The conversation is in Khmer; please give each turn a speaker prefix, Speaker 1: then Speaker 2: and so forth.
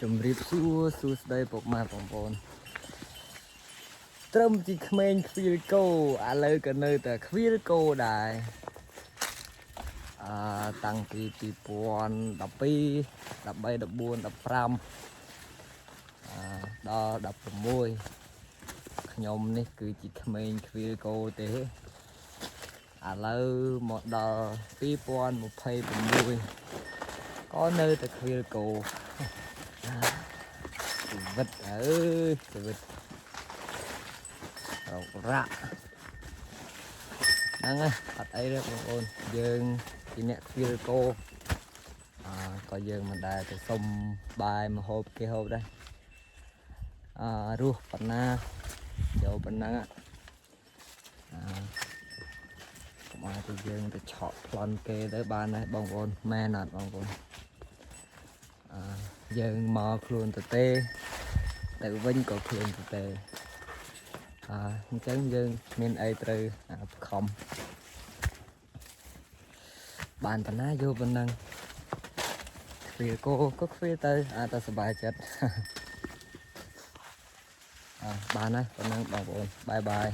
Speaker 1: ជំរាបសួរសួស្តីពុកម៉ែបងប្អូនត្រឹមជាក្មេងខ្វៀលគោឥឡូវក៏នៅតែខ្វៀលគោដែរអឺតាំងពី2012 13 14 15អឺដល់16ខ្ញុំនេះគឺជាក្មេងខ្វៀលគោទេឥឡូវមកដល់2026ក៏នៅតែខ្វៀលគោ ជីវិតអើយជីវិតរករ៉ាក់ហ្នឹងហើយអត់អីទេបងប្អូនយើងជាអ្នកខ្វៀលគោអឺក៏យើងមិនដែលទៅសុំបាយមកហូបគេហូបដែរអឺរស់ប៉ុណ្ណាចូលប៉ុណ្ណឹងអឺកុំឲ្យទៅយើងទៅឆក់ប្លន់គេទៅបានដែរបងប្អូនមែនអត់បងប្អូនអឺយើងមកខ្លួនទៅទេ ទៅវិញក៏ខ្លួនទៅទេអអញ្ចឹងយើងមានអីត្រូវអាបខំបានប៉ុណ្ណាយកប៉ុណ្ណឹងខ្វៀលគោក៏ខ្វៀលទៅអាចតែសប្បាយចិត្ត អបានហើយប៉ុណ្ណឹងបងប្អូន bye bye.